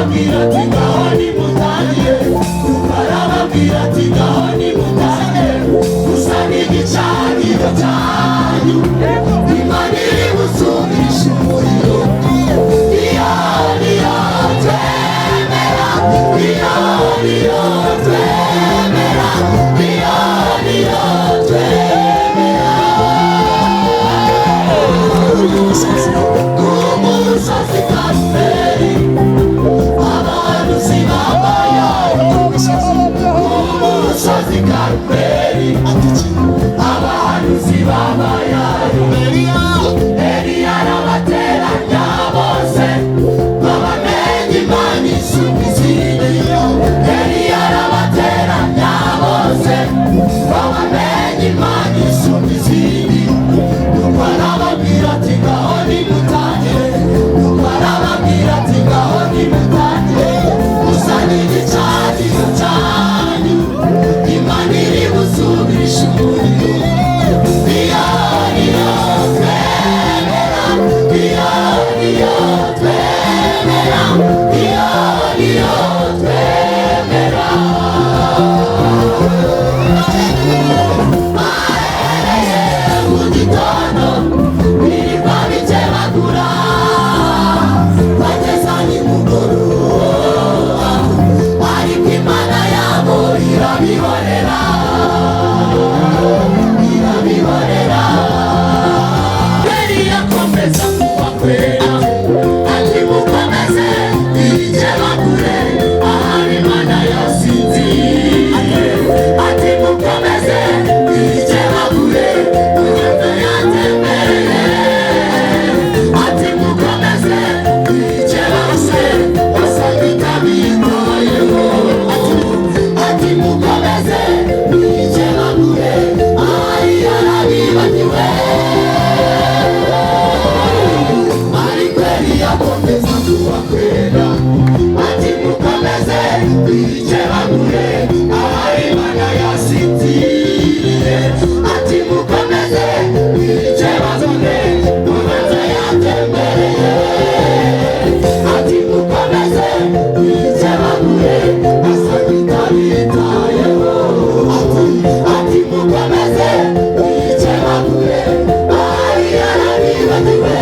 Arababwira ati ngaho nimutangire, arababwira ati ngaho nimutangire gusa n'igicaniro cyanyu Imana iri busumishe umuriro. Iyo niyo twemera, iyo niyo twemera, iyo niyo twemera. Ku musozi Karumeli abahanuzi babaye, ku musozi Karumeli abahanuzi babaye, Eliya arabateranya bose babamenye Imana isumba izindi. Eliya arabateranya bose babamenye Imana isumba izindi. Nuko arababwira ati ngaho nimutangire, nuko arababwira ati ngaho nimutangire gusa n'igicaniro cyanyu Imana iri busubishe umuriro. Iyo niyo twemera, iyo niyo twemera, iyo niyo twemera. Bahereye mu gitondo birirwa bikebagura bageza nimugoroba, ariko Imana yabo irabihorera, irabihorera. Eliya akomeza kubakwera ati mukomeze ikebagure ahari Imana yasinziriye, ati mukomeze ikebagure mwumve yatembereye, ati mukomeze ikebagure wasanga itabitayeho, ati mukomeze ikebagure ahari yarabibagiwe. Ariko Eliya akomeza kubakwera ati mukomeze ikebagure ahari Imana yasinziriye, ati mukomeze ikebagure mubanze yatembereye, ati mukomeze ikebagure asanga itabitayeho, ati mukomeze ikebagure ahari yarabibagiwe.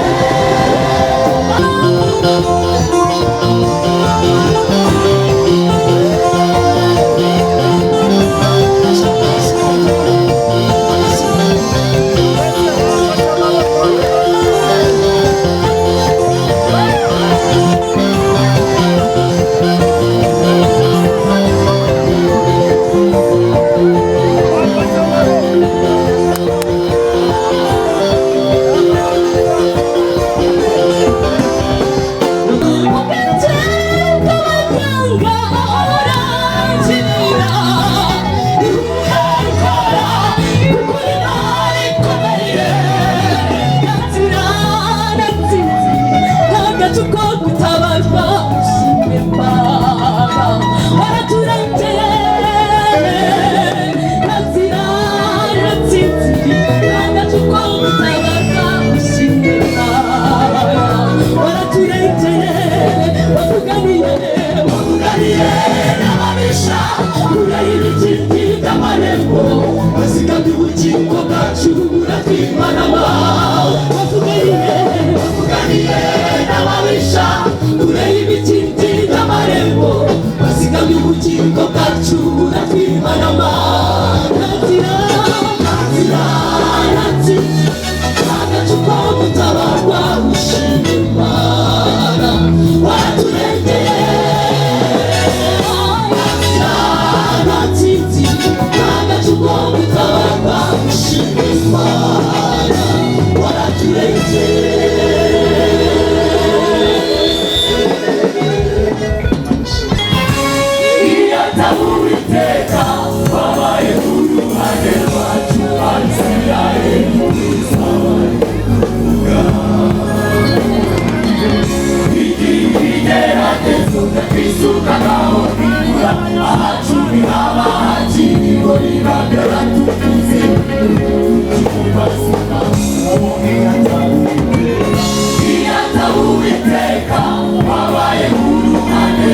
Ubugingo bwacu buratwimanama nta nzira nta agacu ko gutabarwa ushima Imana waraturengeye. Nta nsinzi agacu ko gutabarwa ushima Imana waraturengeye. Iyo ataba Uwiteka wabaye ku ruhande rwacu, Abisirayeli tuzabari kuvuga. Igihe ibigeragezo twisukagaho imvura, ahacu haba hakiriho riba byaratugize tukibasuka. Iyo ataba Uwiteka wabaye ku ruhande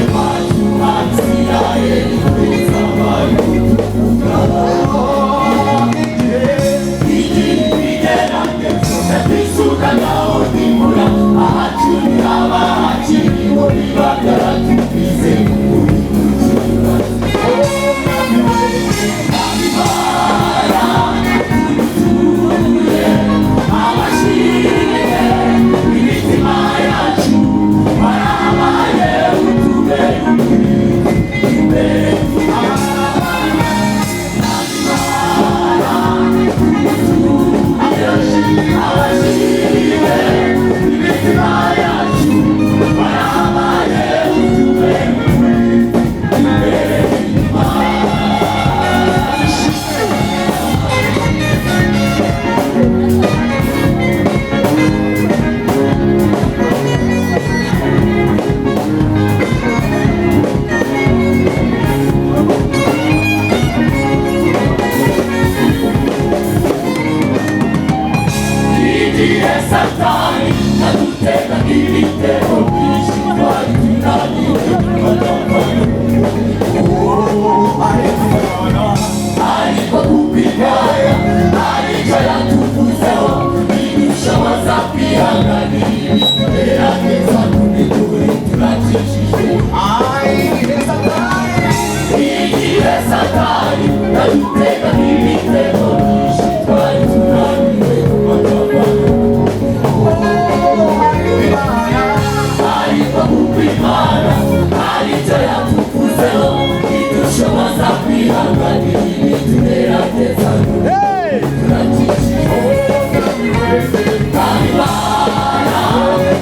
Ariko kupigana aricyo yatuvuzeho idushoboza kwihanganira ibigerageza turi turakijijwe. Igihe Satani yadutega imitego myinshi twari tunaniwe kumatava, ariko kuko Imana aricyo yatuvuzeho idushoboza kwihanganira ibitugerageza turakijijwe. Kandi Imana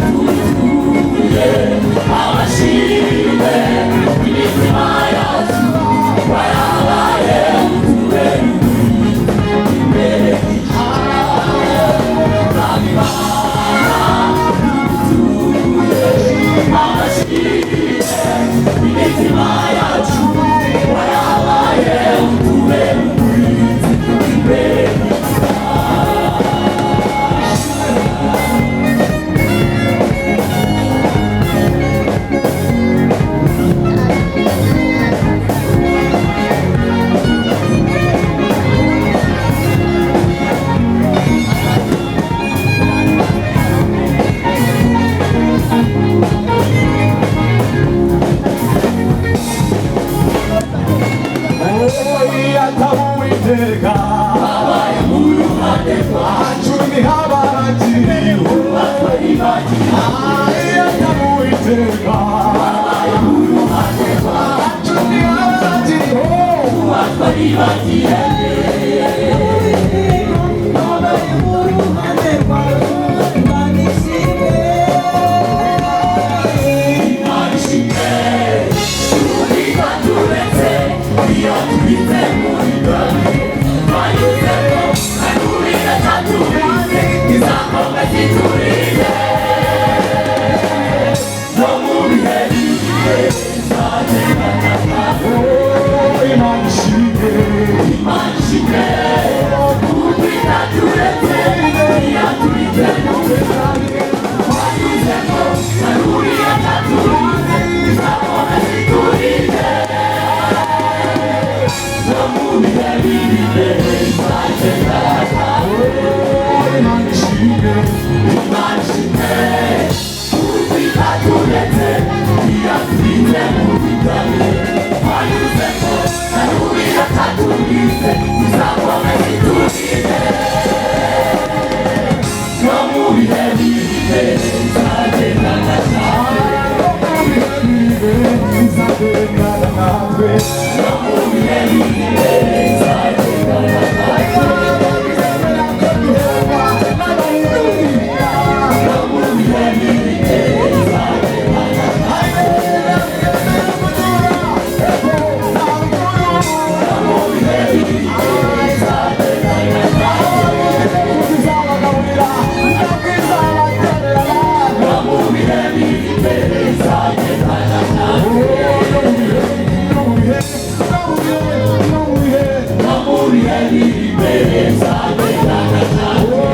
tuzuye amashimwe imitima yacu warabaye utubere imbere. Kandi Imana tuzuye amashimwe imitima yacu warabaye utubere imbere. Abaye mu ruhande rwacu abaye mu ruhande rwacu twaribagiye. Abaye mu ruhande rwawe, Imana ishimwe. Imana ishimwe tubiba turetse iyo tubitse muri dore twanyuzemo kandi cyatubize izakombe ziturinde no mu bihe bibi izagendana natwe. Imana ishimwe kuko itaturetse iyo tubitse muri dore twanyuzemo kandi cyatubize izakombe ziturinde no mu bihe bibi izagendana natwe. Imana ishimwe kuko itaturetse iyo tubitse mu bitamire twanyuzemo kandi cyatubize izakombe ziturinde no mu bihe bibi izagendana natwe. No mu bihe bibi izagendana natwe. No mu bihe bibi izagendana no mu bihe bibi izagendana no mu bihe bibi izagendana natwe. No mu bihe bibi izagendana natwe.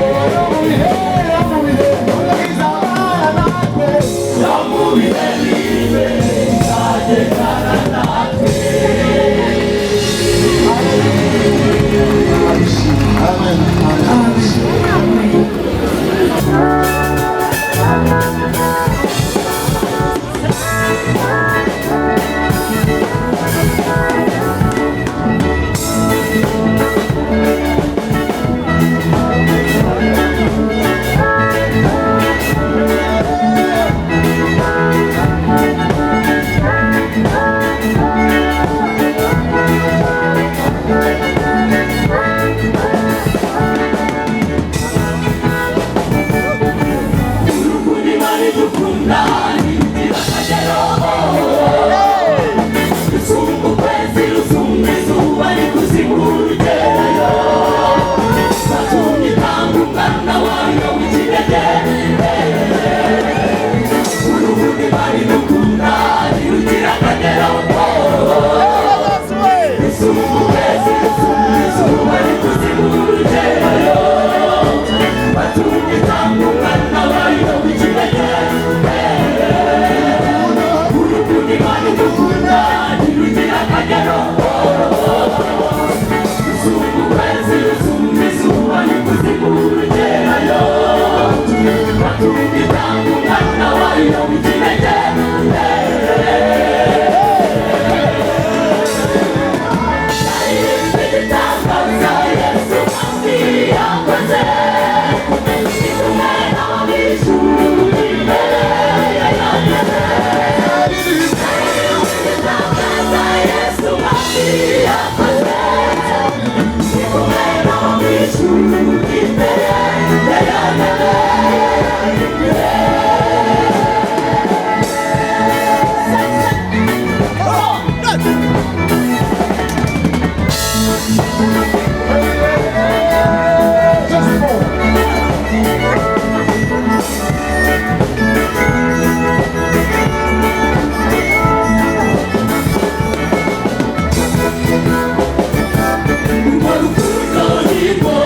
No mu bihe bibi izagendana natwe. Amen. idukunda ntirugira akagero. Rusumba ukwezi, rusumba izuba, n'ikuzimu rugerayo. Batunga itanga umwana wayo w'ikinege. Igitangaza Yesu Mwami yakoze, ndi kumwe n'abo mu ijuru imbere ya yantebe. Igitangaza Yesu Mwami yakoze, ndi kumwe n'abo mu ijuru imbere ya yantebe. Urwo rukundo nirwo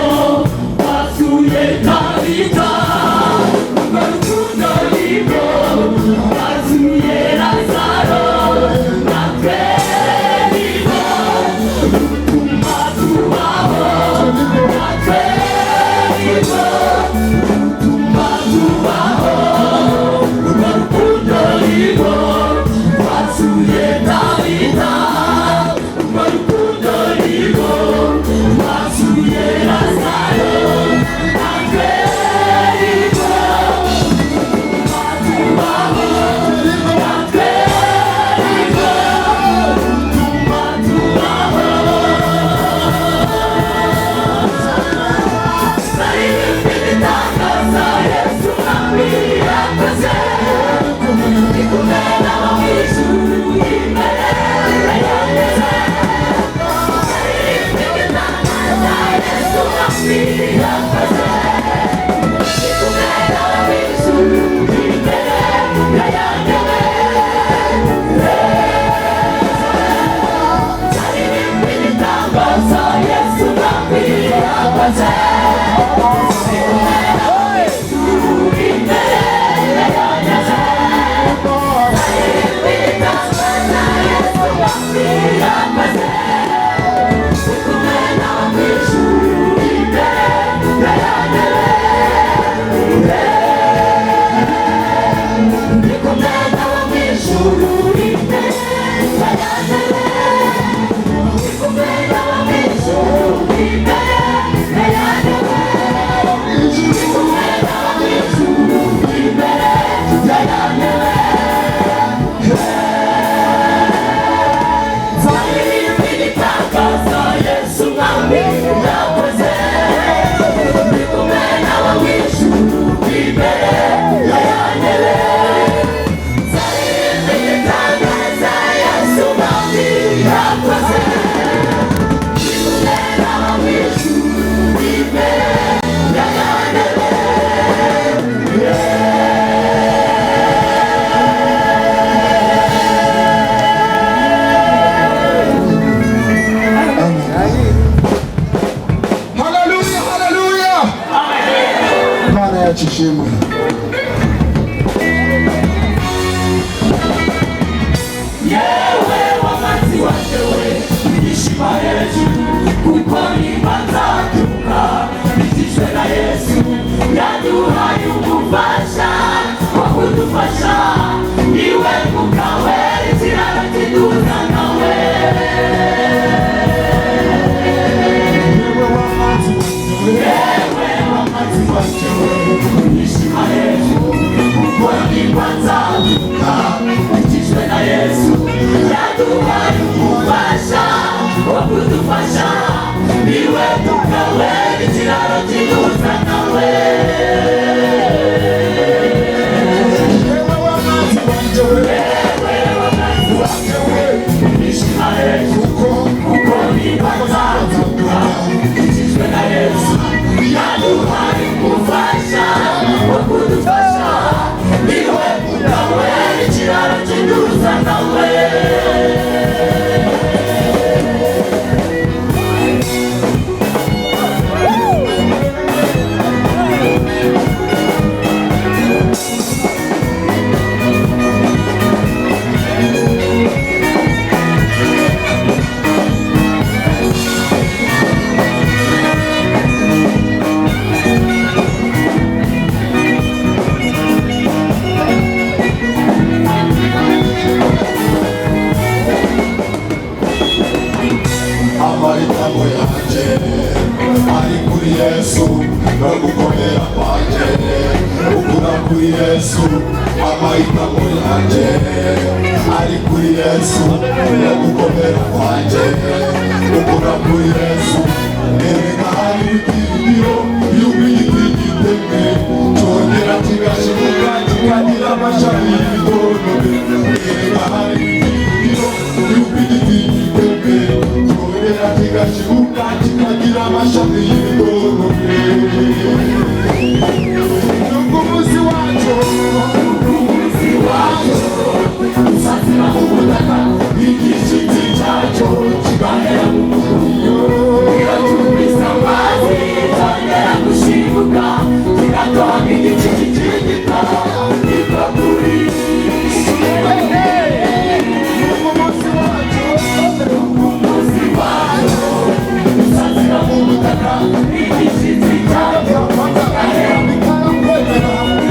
rwasuye Tabita, urwo rukundo nirwo rwasuye Lazaro, natwe nirwo rutuma tubaho, natwe nirwo rutuma tubaho. Urwo rukundo nirwo rwasuye Tabita, urwo rukundo nirwo rwasuye Lazaro, natwe nirwo rutuma tubaho, natwe nirwo rutuma tubaho. Naririmba ibitangaza Yesu Mwami yakoze, ndi kumwe n'abo mu ijuru imbere ya yantebe. Naririmba ibitangaza Yesu Mwami yakoze, ndi kumwe n'abo mu ijuru imbere ya yantebe. Naririmba ibitangaza Yesu Mwami yakoze, ndi kumwe n'abo mu ijuru imbere ya yantebe. Naririmba ibitangaza Yesu Mwami yakoze, ndi kumwe n'abo mu ijuru imbere ya yantebe. Ndi kumwe n'abo mu ijuru imbere ya yantebe. Ndi kumwe n'abo mu ijuru imbere ya yantebe. Ndi kumwe n'abo mu ijuru imbere ya yantebe. Nzaririmba ibitangaza Yesu Mwami yakoze, ndi kumwe n'abo mu ijuru imbere ya yantebe. Nzaririmba ibitangaza Yesu Mwami yakoze, ndi kumwe n'abo mu ijuru imbere ya yantebe. Haleluya, haleluya! Imana yacu ishimwe. Yewe wamazi wanjye we, ibyishimo hejuru, kuko nimba nzabyuka bigizwe na Yesu. Yaduhaye ubufasha wo kudufasha, niwe Mwuka Wera, ikiraro kiduhuza nawe. Yewe wamazi wanjye we, ibyishimo hejuru, kuko nimba nzabyuka bigizwe na Yesu. Yaduhaye ubufasha wo kudufasha, niwe Mwuka Wera, ikiraro kiduhuza nawe. Yewe wamazi wanjye we, Yewe wamazi wanjye we, ibyishimo hejuru, kuko kuko nimba nzabyuka bigizwe na Yesu. Yaduhaye ubufasha wo kudufasha, niwe Mwuka Wera, ikiraro kiduhuza nawe. Yewe Yesu no gukomera kwanjye, ukura kuri Yesu amahitamo yanjye ari kuri Yesu no gukomera kwanjye, ukura kuri Yesu. Erega hari ibyiringiro yuko igiti gitemwe cyongera kigashibuka kikagira amashami y'ibitonobe. Erega hari ibyiringiro yuko igiti gitemwe cyongera kigashibuka kikagira amashami y'ibitonobe. Nubwo umunsi wacu, umunsi wacu usazira mu butaka, igishitsi cyacyo kigahera mu mukungugu. Iyo tumvise amazi cyongera gushibuka kigatoha nk'igiti kikigita kiva kuri. Nubwo umunsi wacu, Umunsi wacu usazira mu butaka, igishitsi cyacyo kigahera mu mukungugu.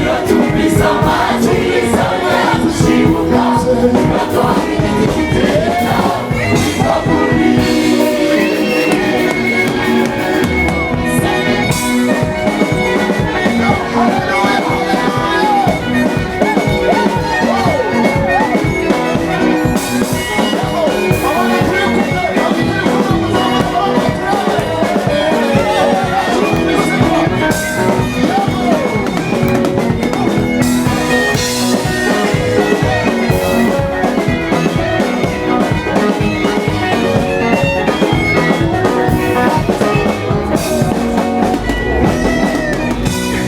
Iyo tumvise amazi cyongera gushibuka kigatoha nk'igiti kikigita kiva kuri.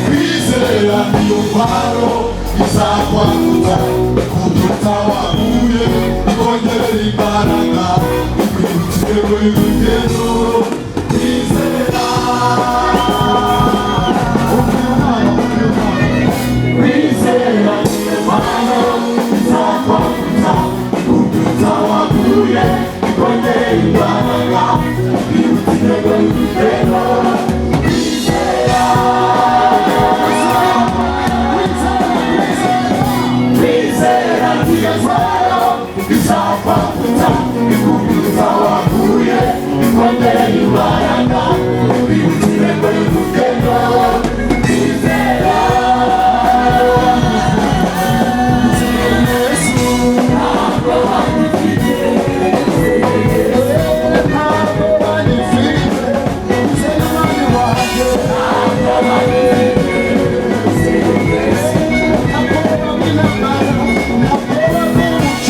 Kwizera niyo ntwaro izakwambutsa kubyutsa waguye, ikongerera imbaraga, ikwibutsa intego y'urugendo. Kwizera. Umwana, umwana. Kwizera niyo mpano izakwambutsa kubyutsa waguye, ikongera imbaraga, ikwibutsa intego y'urugendo. Kwizera, kwizera niyo mpano izakwambutsa ikubyutsa waguye, ikongera imbaraga, ikwibutsa intego y'urugendo. Kwizera. Ntabwo banyifite, nzeri umwami wanjye. Ntabwo banyinamara, ntabwo bw'ubukene.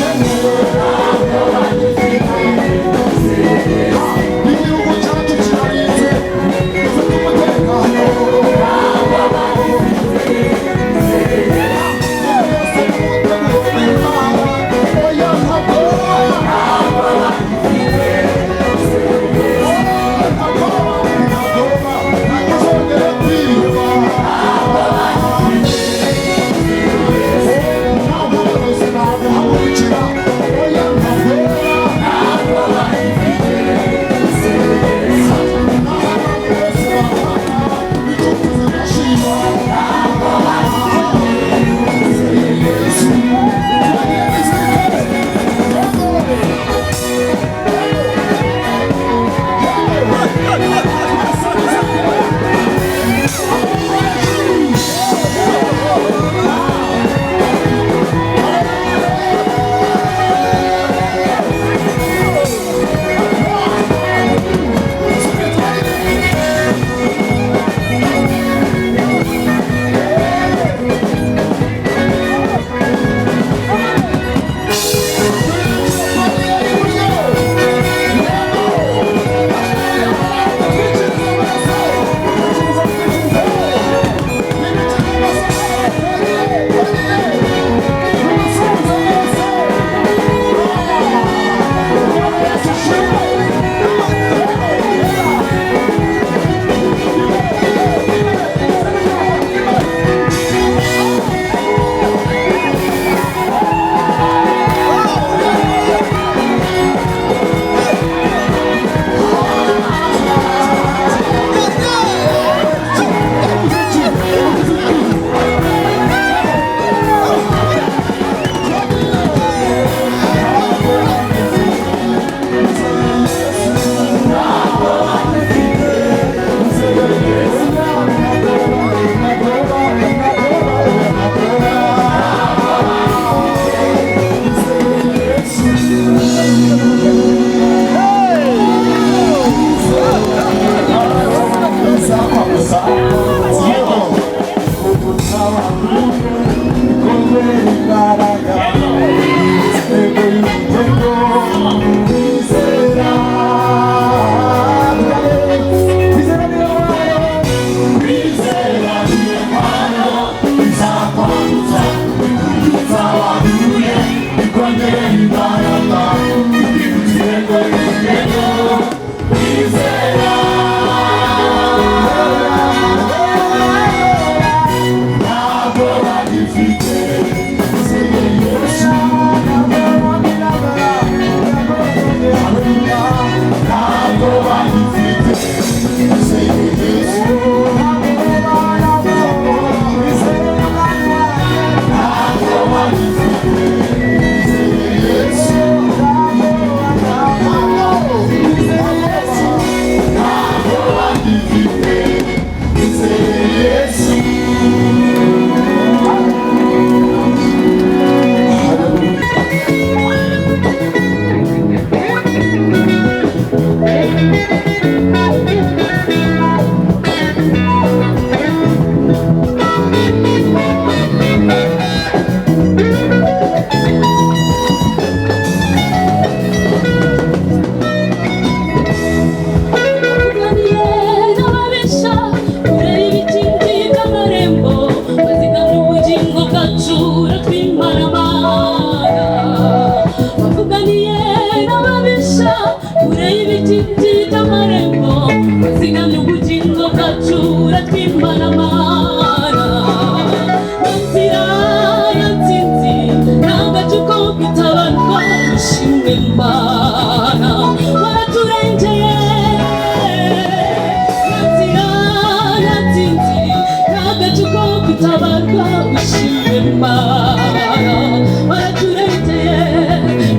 rugendo. Kwizera, Kwizera niyo ntwaro, kwizera niyo ntwaro izakwambutsa ikugeza waguye, ikongera imbaraga ikwibutse ko urugendo. Kwizera ntabwo bagifite, izeye Yesu. Ntabwo bagifite, izeye Yesu. Ntabwo bagifite, izeye Yesu. Ntabwo bagifite, izeye Yesu. Tuganire n'ababisha kure y'ibitindi by'amarembo, bazigamye ubugingo bwacu uratwimana amana. Bavuganiye n'ababisha kure y'ibitindi by'amarembo, bazigamye ubugingo bwacu uratwimana amana. Nzira ya nsinzi nta gacu ko gutabarwa, ushimwe Mana waraturengeye. Nzira ya nsinzi nta gacu ko gutabarwa, ushimwe Mana waraturengeye.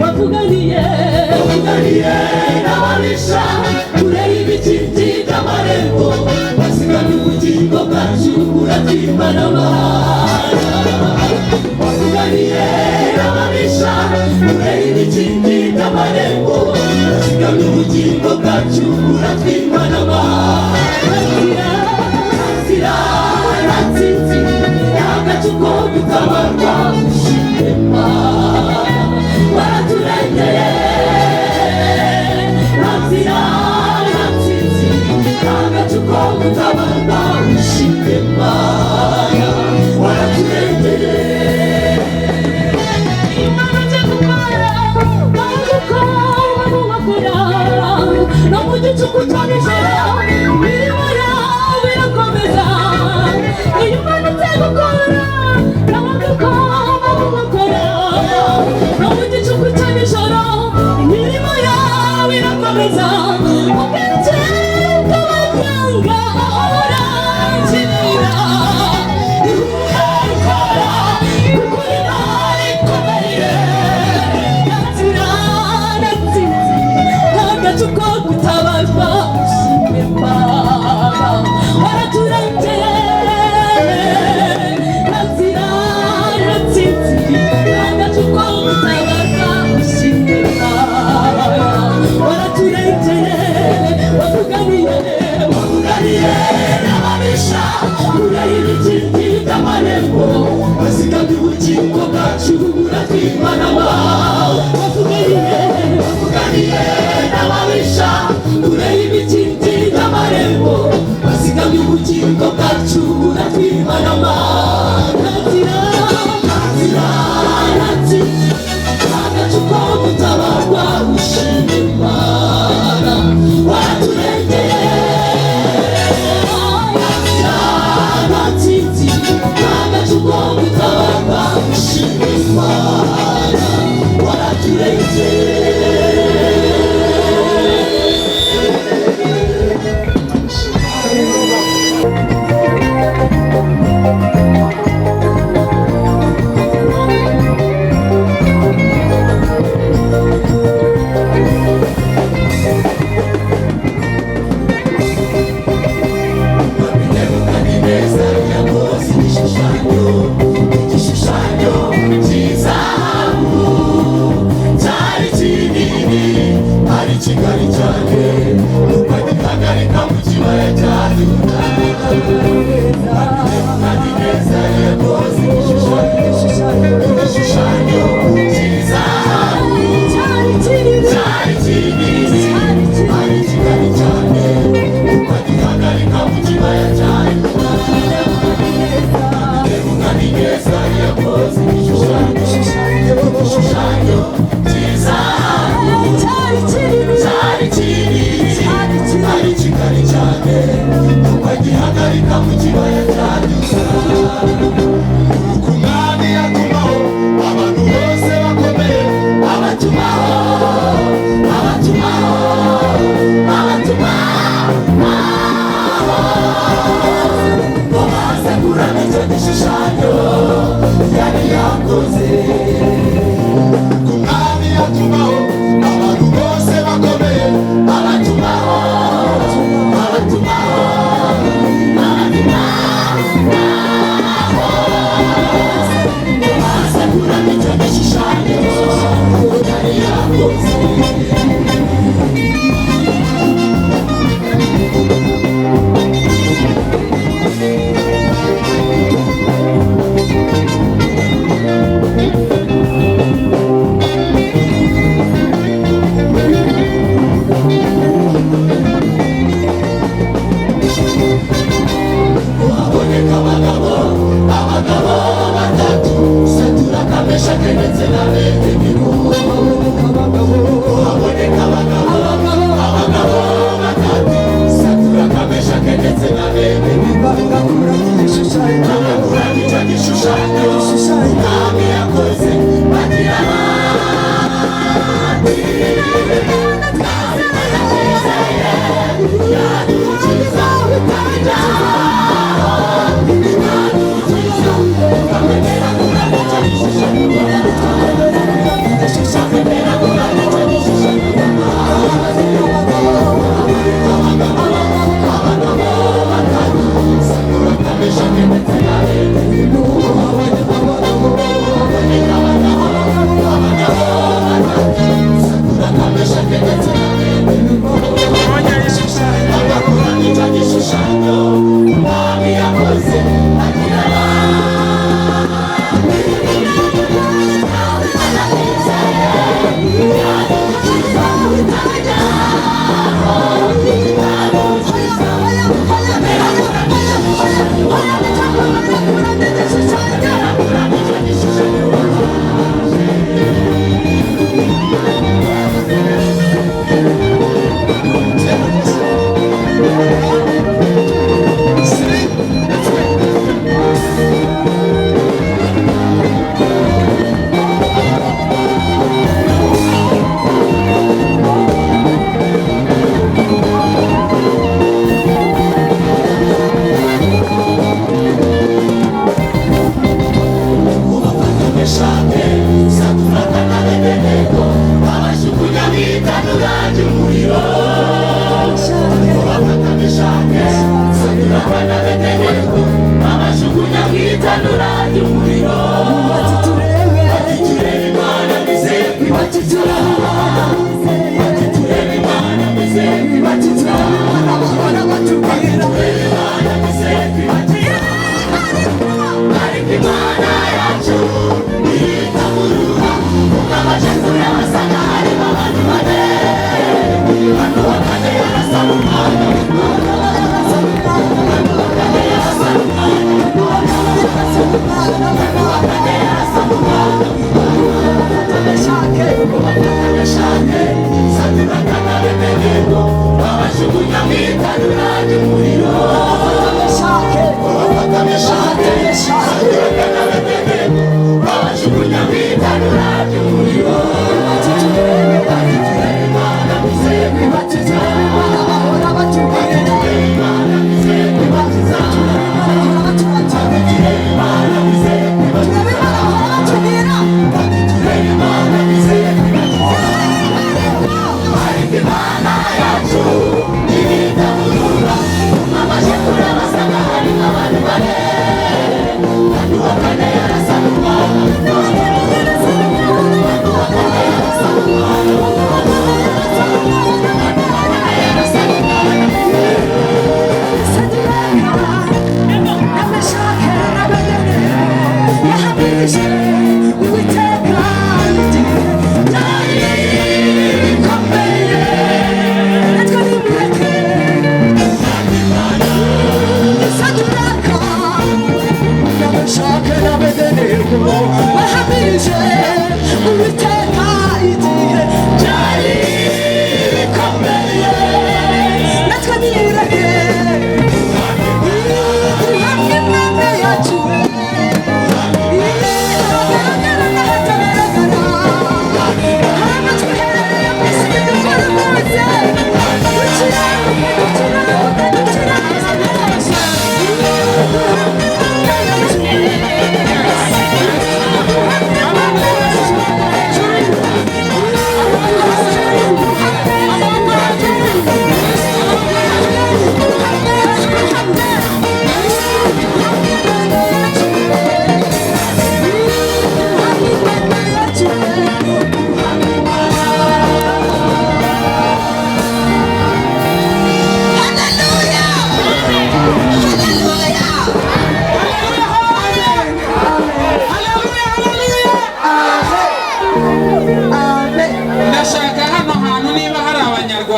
Bavuganiye, bavuganiye n'ababisha kure y'ibitindi by'amarembo, basigamye ubugingo bwacu uratwimana amana. Bavuganiye n'ababisha kure y'ibitindi by'amarembo, basigamye ubugingo bwacu uratwimana amana. Nzira ya nsinzi nta gacu ko gutabarwa, ushimwe Mana waraturengeye. Nzira ya nsinzi nta gacu ko gutabarwa, ushimwe Mana waraturengeye. Imana ijya gukora, bakora, no mu gicuku cya Gishushanyo yari yakoze. Ku mwami atumaho abantu bose bakomeye, Abatumaho, abatumaho, abatumaho, baza kuramya icyo gishushanyo yari yakoze. Haboneka abagabo, abagabo batatu, Saturaka, Meshake ndetse na Abedenego. Haboneka abagabo, abagabo batatu, Saturaka, Meshake ndetse na Abedenego, bagakura icyo gishushanyo umwami yakoze, bagira bati: "Yadukiza, yadukiza, tukamwemera kuramya icyo gishushanyo, tukamwemera kuramya icyo gishushanyo." Abagabo batatu, Saturaka, Meshake ndetse na Abedenego. Haboneka abagabo, abagabo batatu, Saturaka, Meshake ndetse na Abedenego, bagakura icyo gishushanyo umwami yakoze, agira Meshake, Saturaka na Abedenego, babajugunya mu itanura ry'umuriro. Bafata Meshake, Saturaka na Abedenego, babajugunya mu itanura ry'umuriro. Bati turebe, Bati turebe Imana mwize bati turebe Imana bizeye, Bati turebe Imana mwize bati turebe Imana bahora batubwira. Turebe Imana mwize Ariko Imana yacu iritamurura, kuko abajagura basanga harimo abantu bane. Hano wa kane yarasa n'umwana, hano wa kane yarasa n'umwana, hano wa kane yarasa n'umwana. Meshake, Meshake, Saturaka na Abedenego, babajugunya mu itanura ry'umuriro. Meshake, Bafata Meshake, Saturaka na Abedenego, babajugunya mu itanura ry'umuriro. Bati turebe, Bati turebe Imana mwize bati turebe Imana bahora batubwira. Turebe Imana mwize Bati turebe Imana bahora batubwira. Turebe Imana mwize Turebe Imana bahora batubwira. Bati turebe Imana mwize Ariko Imana yacu iritamurura, amaje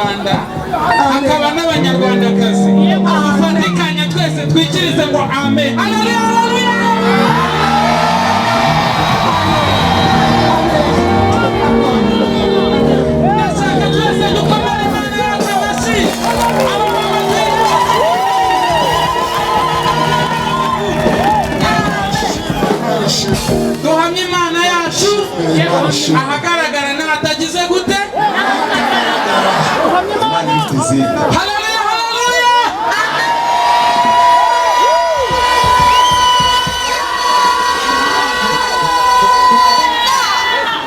Abanyarwanda hakaba n'Abanyarwandakazi. Dufatikanye twese twikirize ngo amen. Haleluya, haleluya. Ndashaka twese dukomere Imana yacu amashyi. Aba mama. Duhamye Imana yacu ahagaragara n'ahatagize gute. Imana ifite izindi. Haleluya, haleluya.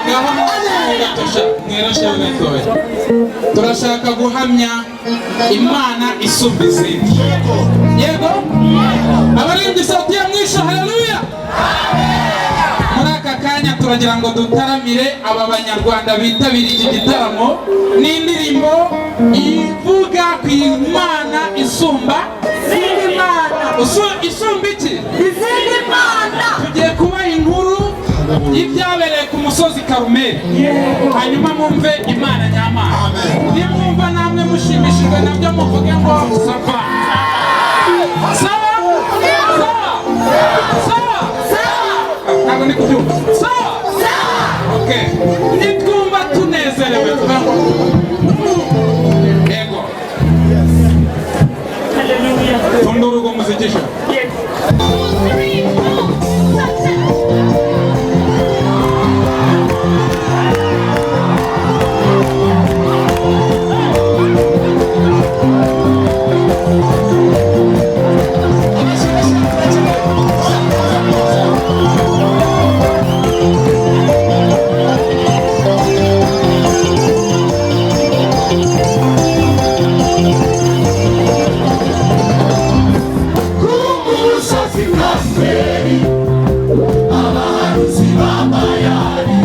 Ngaho gatosha mwerashe gatoya. Turashaka guhamya Imana isumba izindi. Yego, abaririmbyi, sauti ya mwisho. Haleluya. Muri aka kanya turagira ngo dutaramire aba Banyarwanda bitabiriye iki gitaramo n'indirimbo ivuga ku Imana isumba Izindi mana. Isumba iki? Izindi mana. Tugiye kubaha inkuru y'ibyabereye ku musozi Karumeli, hanyuma mwumve Imana nyamana. Nimwumva namwe mushimishijwe nabyo, muvuge ngo ça va, sawa sawa sawa. Ntabwo ndi kubyumva. Sawa, okay. Nitwumva tunezerewe tuvuge ngo yego. Funda urugo muzikisha. Three, four, success. Kumusozi Karumeli, abahanuzi b'Abayali.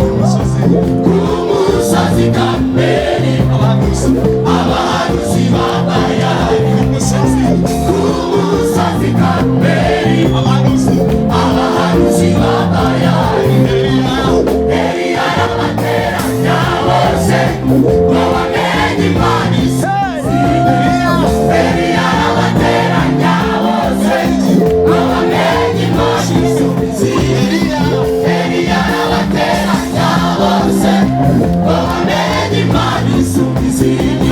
Kumusozi Karumeli, abahanuzi b'Abayali. Kumusozi Karumeli, abahanuzi b'Abayali. Eliya arabateranya bose ngo bamenye Imana isumba. Eliya arabateranya bose ngo bamenye Imana isumba. Eliya arabateranya bose ngo bamenye Imana isumba izindi.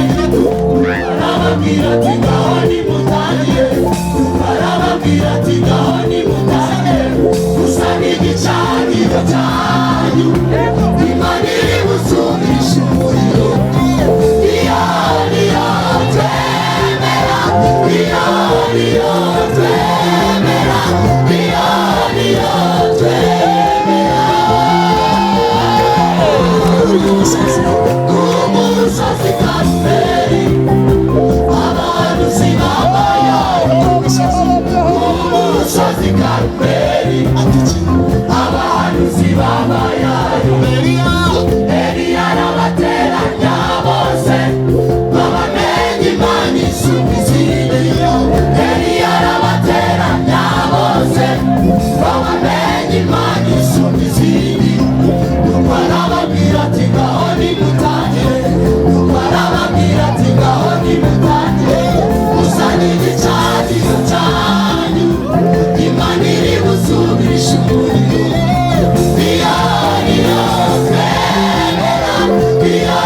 Arababwira ati: "Ngaho nimutangire." Arababwira ati: "Ngaho nimutangire gusa n'igicaniro cyanyu, Imana iri busubirishe umuriro." Iyo niyo twemera, iyo niyo twemera, iyo niyo twemera. Kumusozi Karumeli, abahanuzi b'Abayali. Kumusozi Karumeli, abahanuzi b'Abayali. Eliya arabateranya bose ngo bamenye Imana isumba izindi. Eliya arabateranya bose ngo bamenye Imana isumba izindi. Nuko arababwira ati: "Ngaho nimutangire." Nuko arababwira ati: "Ngaho nimutangire gusa n'igicaniro cyanyu, Imana iri busubirishe umuriro." Iyo niyo twemera, iyo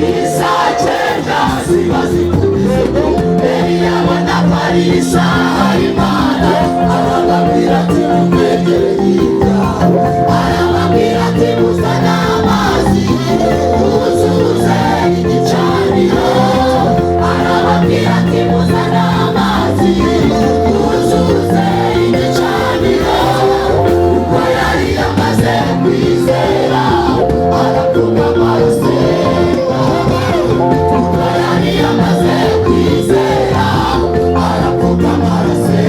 Isaa cyenda ziba zikubise. Eliya abona ko ari isaha y'Imana, arababwira ati: "Mumwegere hirya." Arababwira ati: "Muzane amazi muzuze igicaniro." Arababwira ati: "Muzane amazi muzuze igicaniro." Kuko yari yamaze kwizera, arapfukama arasenga. Kuko yari yamaze kwizera, arapfukama arasenga.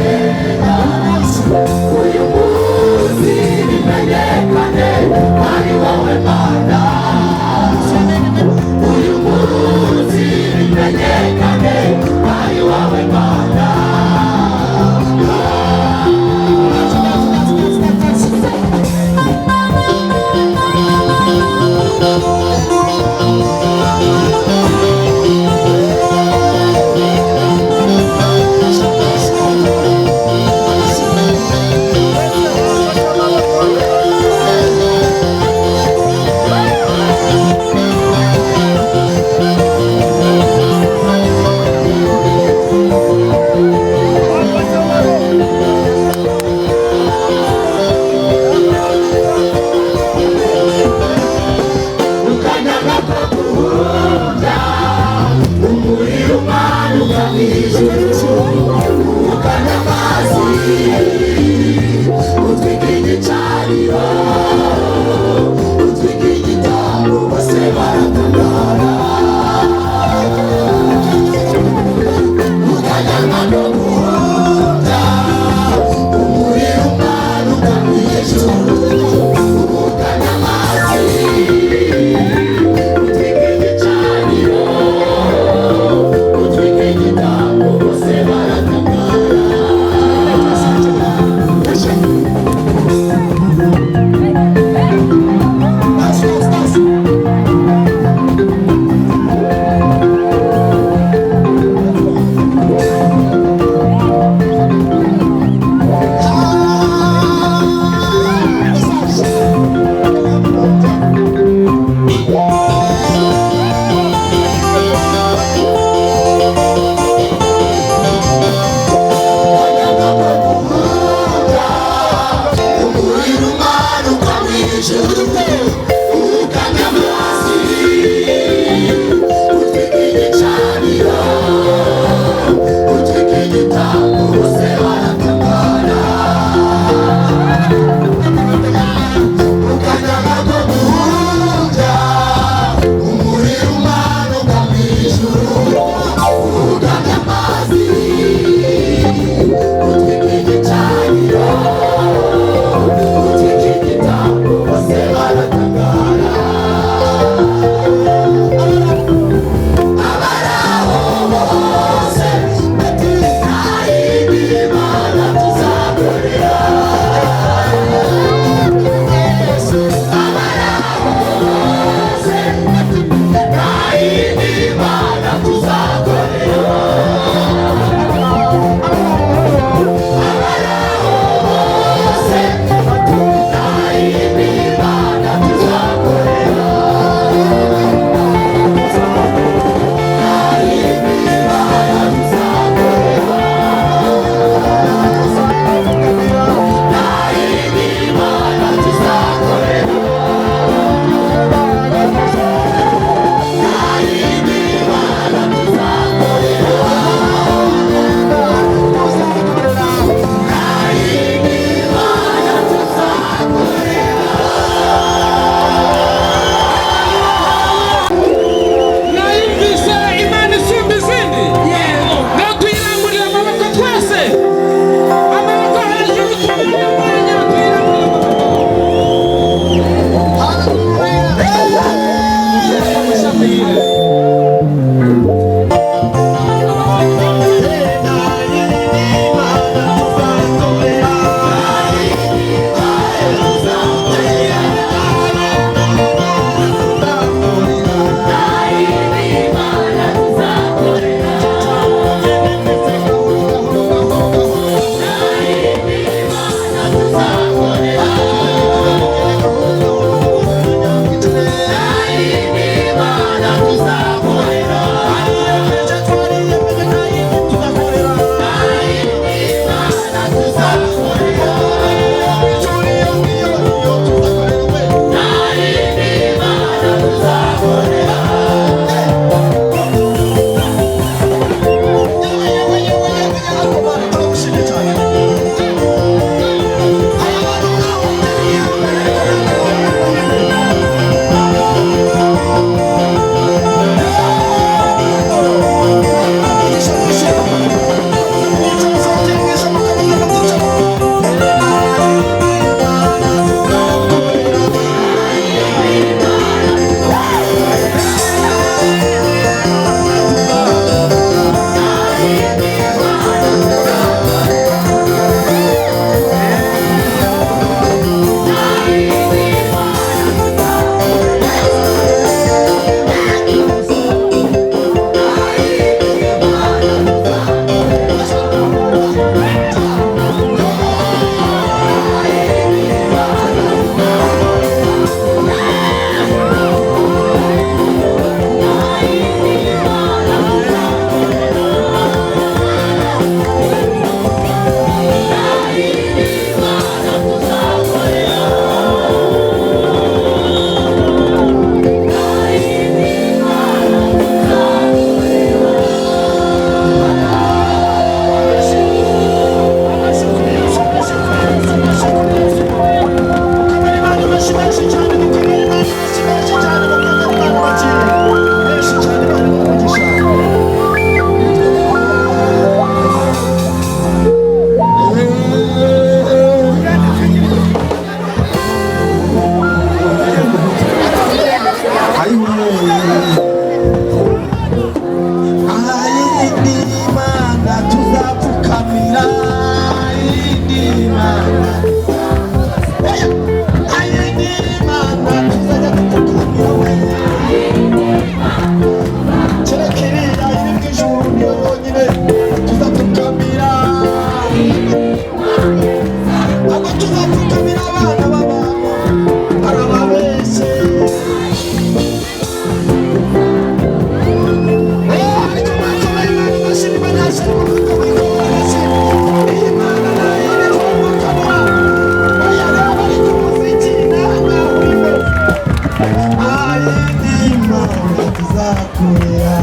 tuzakorera.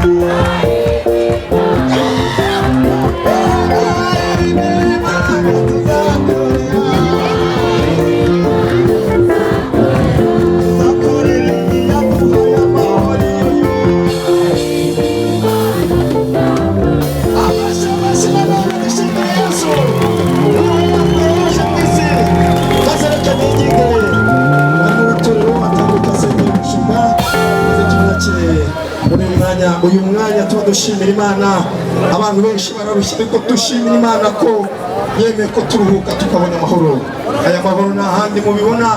Imana tuzakorera. Tuzakorera iyaduhaye amahoro. Amashyi, amashyi nanone dushimire Yesu. Yaje mu isi. Maze reka ningingire bamwe b'itorero batambuka asengera umushumba, maze tumwakire muri uyu mwanya. Uyu mwanya tuba dushimira Imana. Abantu benshi bararushye, ariko dushimira Imana ko yemeye ko turuhuka tukabona amahoro. Aya mahoro nta handi mubibona,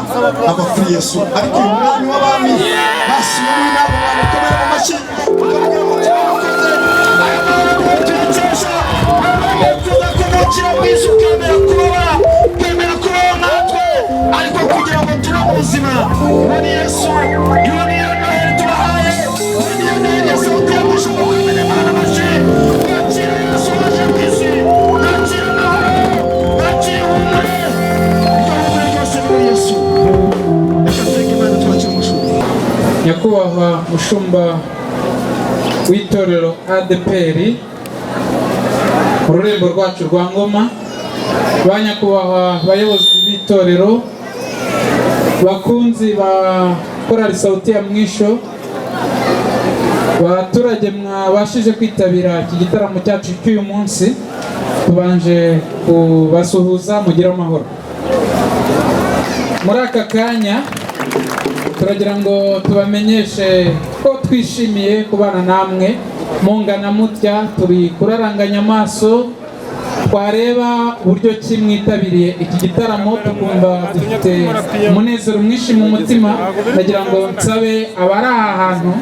ava kuri Yesu. Ariko uyu mwami w'abami basuye muri nabo bantu komera mu mashyi, tukamubwira ngo turakoze. Aya mahoro niwe tuyakesha. Wifuza kuvukira mu isi, ukemera kubabara, ukemera kubaho nkatwe, ariko kugira ngo tube mu buzima muri Yesu. Iyo niyo Noheli tubahaye, iyo niyo Noheli ya Sauti ya Mwisho. Mukomere Imana amashyi. Mwakire Yesu waje mu isi, mwakire amahoro, mwakire ihumure. Iryo humure ryose ni muri Yesu. Reka nsenge Imana, twakire umushumba. Nyakubahwa mushumba w'itorero ADEPR mu rurembo rwacu rwa Ngoma, ba nyakubahwa bayobozi b'itorero, bakunzi ba korali Sauti ya Mwisho, baturage mwabashije kwitabira iki gitaramo cyacu cy'uyu munsi, tubanje kubasuhuza, mugire amahoro. Muri aka kanya turagira ngo tubamenyeshe ko twishimiye kubana namwe mungana mutya. Turi kuraranganya amaso, twareba uburyo ki mwitabiriye iki gitaramo, tukumva dufite umunezero mwinshi mu mutima. Ndagira ngo nsabe abari aha hantu,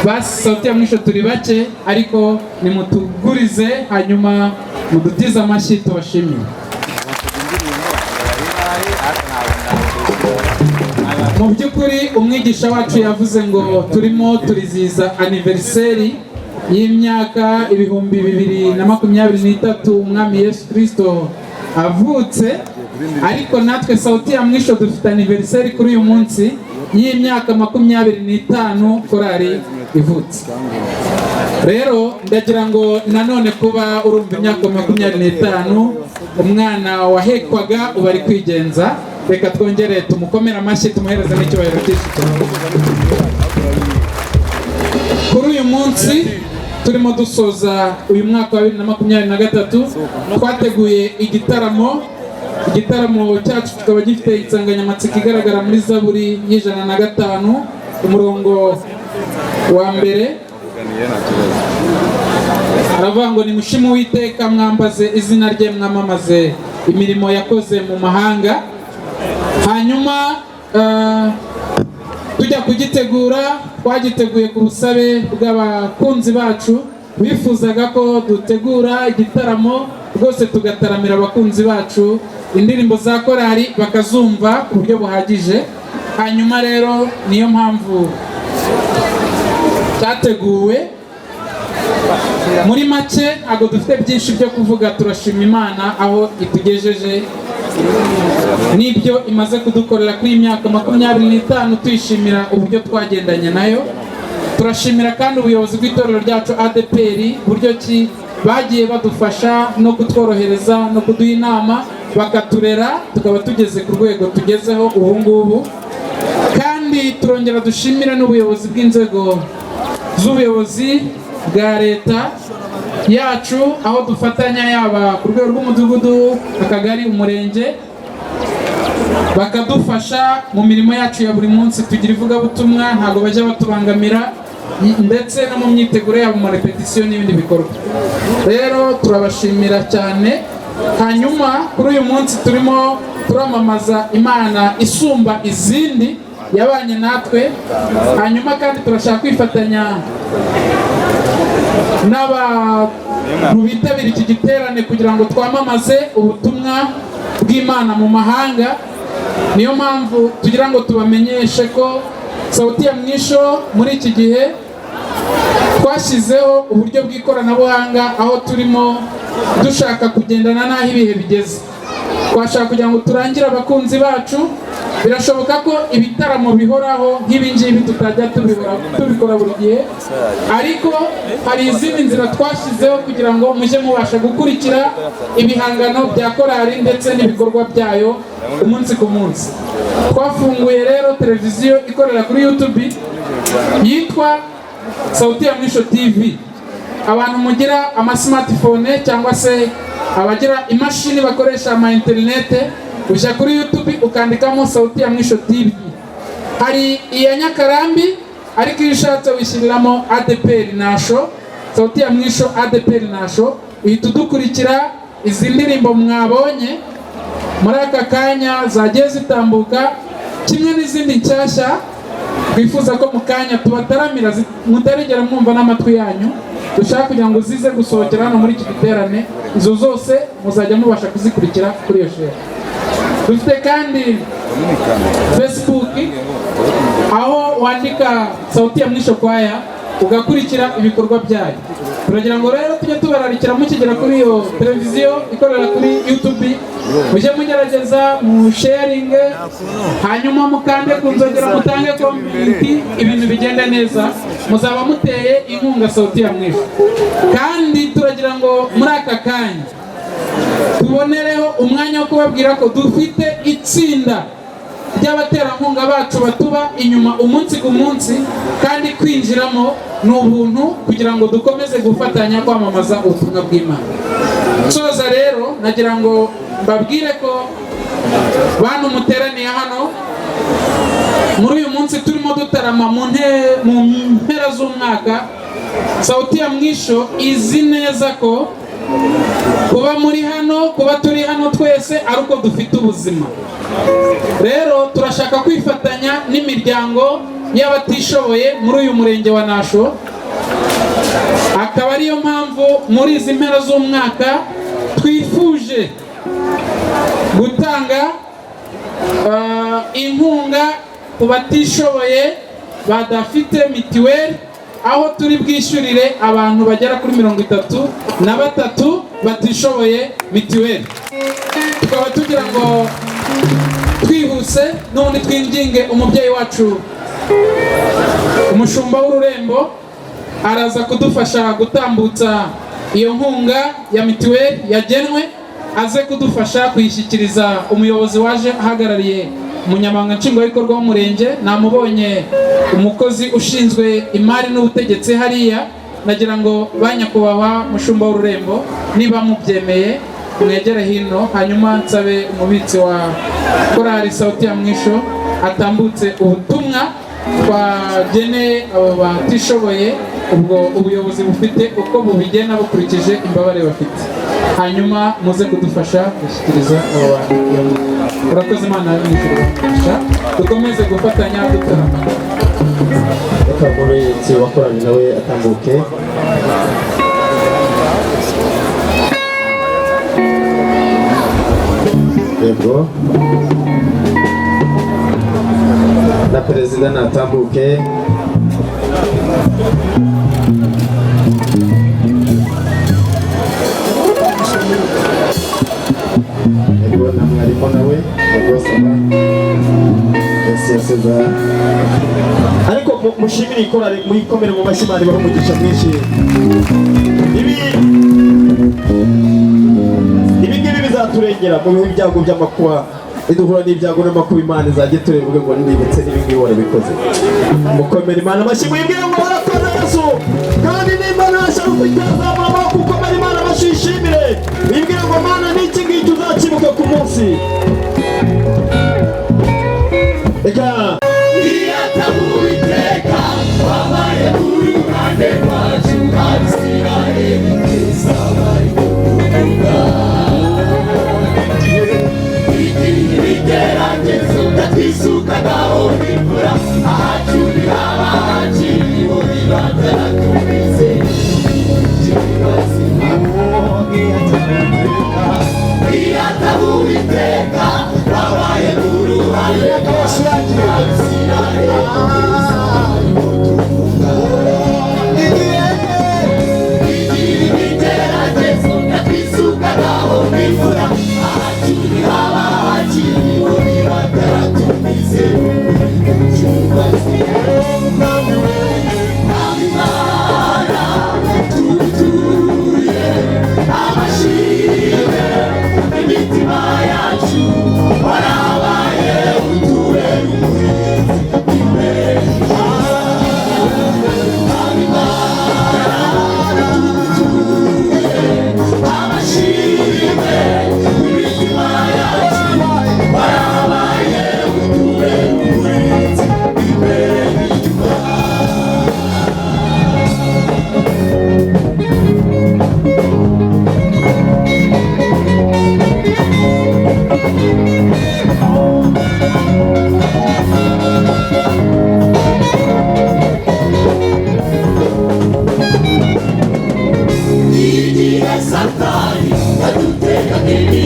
basi Sauti ya Mwisho turi bake, ariko nimutugurize hanyuma mudutize amashyi tubashimire. Mu by'ukuri umwigisha wacu yavuze ngo turimo turizihiza anniversary y'imyaka 2023 umwami Yesu Kristo avutse, ariko natwe Sauti ya Mwisho dufite anniversary kuri uyu munsi y'imyaka 25 korali ivutse. Rero ndagira ngo nanone kuba urumva imyaka 25, umwana wahekwaga ubu ari kwigenza, reka twongere tumukomere amashyi, tumuhereze n'icyubahiro cyinshi cyane. Kuri uyu munsi turimo dusoza uyu mwaka wa 2023, twateguye igitaramo. Igitaramo cyacu kikaba gifite insanganyamatsiko igaragara muri Zaburi y'105 umurongo wa mbere. Aravuga ngo nimushime Uwiteka, mwambaze izina rye, mwamamaze imirimo yakoze mu mahanga. Hanyuma tujya kugitegura, twagiteguye ku busabe bw'abakunzi bacu bifuzaga ko dutegura igitaramo rwose tugataramira abakunzi bacu, indirimbo za korali bakazumva ku buryo buhagije. Hanyuma rero niyo mpamvu cyateguwe. Muri make ntabwo dufite byinshi byo kuvuga, turashima Imana aho itugejeje n'ibyo imaze kudukorera kuri iyi myaka 25, tuyishimira uburyo twagendanye nayo. Turashimira kandi ubuyobozi bw'itorero ryacu ADEPR, uburyo ki bagiye badufasha no kutworohereza no kuduha inama, bakaturera tukaba tugeze ku rwego tugezeho ubu ngubu. Kandi turongera dushimire n'ubuyobozi bw'inzego z'ubuyobozi bwa leta yacu, aho dufatanya yaba ku rwego rw'umudugudu, akagari, umurenge, bakadufasha mu mirimo yacu ya buri munsi. Tugira ivugabutumwa, ntabwo bajya batubangamira, ndetse no mu myiteguro yabo, mu repetisiyo n'ibindi bikorwa. Rero turabashimira cyane. Hanyuma kuri uyu munsi turimo turamamaza Imana isumba izindi yabanye natwe. Hanyuma kandi turashaka kwifatanya n'abantu bitabira iki giterane kugira ngo twamamaze ubutumwa bw'Imana mu mahanga. Niyo mpamvu tugira ngo tubamenyeshe ko Sauti ya Mwisho muri iki gihe twashyizeho uburyo bw'ikoranabuhanga, aho turimo dushaka kugendana n'aho ibihe bigeze. Twashaka kugira ngo turangire abakunzi bacu Birashoboka ko ibitaramo bihoraho nk'ibi ngibi tutajya tubikora buri gihe, ariko hari izindi nzira twashyizeho kugira ngo mujye mubasha gukurikira ibihangano bya korali ndetse n'ibikorwa byayo umunsi ku munsi. Twafunguye rero televiziyo ikorera kuri YouTube yitwa Sauti ya Mwisho TV. Abantu mugira ama smartphone cyangwa se abagira imashini bakoresha ama interinete, ujya kuri YouTube ukandikamo Sauti ya Mwisho TV. Hari iya Nyakarambi, ariko iyo ushatse wishyiriramo ADEPR Nasho, Sauti ya Mwisho ADEPR Nasho, uhita udukurikira. Izi ndirimbo mwabonye muri aka kanya zagiye zitambuka, kimwe n'izindi nshyashya twifuza ko mu kanya tubataramira mutarigera mwumva n'amatwi yanyu, dushaka kugira ngo zize gusohokera hano muri iki giterane. Izo zose muzajya mubasha kuzikurikira kuri iyo share. Dufite kandi Facebook, aho wandika Sauti ya Mwisho Kwaya ugakurikira ibikorwa byayo. Turagira ngo rero tujye tubararikira, mukigera kuri iyo televiziyo ikorera kuri YouTube, mujye mugerageza mu sharinge, hanyuma mukande ku nzogera, mutange comment, ibintu bigende neza. Muzaba muteye inkunga Sauti ya Mwisho. Kandi turagira ngo muri aka kanya tubonereho umwanya wo kubabwira ko dufite itsinda ry'abaterankunga bacu batuba inyuma umunsi ku munsi, kandi kwinjiramo ni ubuntu, kugira ngo dukomeze gufatanya kwamamaza ubutumwa bw'Imana. Nsoza rero, nagira ngo mbabwire ko bantu muteraniye hano muri uyu munsi turimo dutarama mu mpera z'umwaka, Sauti ya Mwisho izi neza ko kuba muri hano, kuba turi hano twese, ari uko dufite ubuzima. Rero turashaka kwifatanya n'imiryango y'abatishoboye muri uyu murenge wa Nasho, akaba ariyo mpamvu muri izi mpera z'umwaka twifuje gutanga inkunga ku batishoboye badafite mitiweli, aho turi bwishyurire abantu bagera kuri 33 batishoboye mitiweli. Tukaba tugira ngo twihuse n'ubundi twinginge umubyeyi wacu, umushumba w'ururembo, araza kudufasha gutambutsa iyo nkunga ya mitiweli yagenwe, aze kudufasha kuyishyikiriza umuyobozi waje ahagarariye umunyamabanga nshingwabikorwa w'umurenge. Namubonye, umukozi ushinzwe imari n'ubutegetsi hariya. Nagira ngo ba nyakubahwa mushumba w'ururembo, niba mubyemeye, mwegere hino, hanyuma nsabe umubitsi wa korali Sauti ya Mwisho atambutse ubutumwa twageneye abo batishoboye. Ubwo ubuyobozi bufite uko bubigena bukurikije imbabare bafite, hanyuma muze kudufasha gushyikiriza abo bantu iyo nkunga. Urakoze, Imana y'ijuru ibahe, dukomeze gufatanya dutarama. Reka umubitsi wakoranye nawe atambuke. Yego, na perezida natambuke. Yego, na mwarimu nawe. Yego, saba yaseseza, ariko mushimire ikorari, muyikomere mu mashyi. Imana ibahe umugisha mwinshi. Ibi ngibi bizaturengera mu bihe byago by'amakuba. Niduhura n'ibyago n'amakuba, Imana izajya itureba ivuge ngo nibutse n'ibi ngibi warabikoze. Mukomere Imana amashyi, mwibwire ngo warakoze Yesu. Kandi nimba nta shyari ufite, azamura amaboko ukomere Imana amashyi, uyishimire, wibwire ngo Mana, n'iki ngiki uzakibuka ku munsi. Reka Uwiteka wabaye uruhande rwacu, Abisirayeli twese bari kuvuga igihe ibigeragezo byatwisukagaho imvura, ahacu ntihaba hakiriho, biba byaratumize.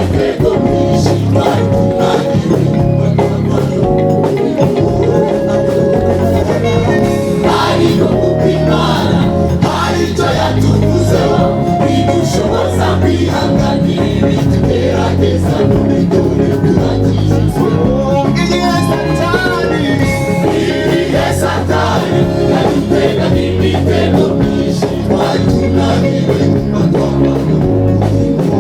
imitego myinshi twari tunaniwe. Ariko kuko Imana hari icyo yatuvuzeho, bidushoboza kwihanganira ibitugerageza, none dore turakijijwe. Igihe Satani yadutega imitego myinshi twari tunaniwe kuba twamara ubugingo.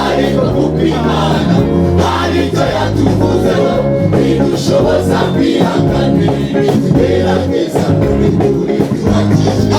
Ariko kuko Imana hari icyo yatuvuzeho, bidushoboza kwihanganira ibitugerageza, none dore turakijijwe.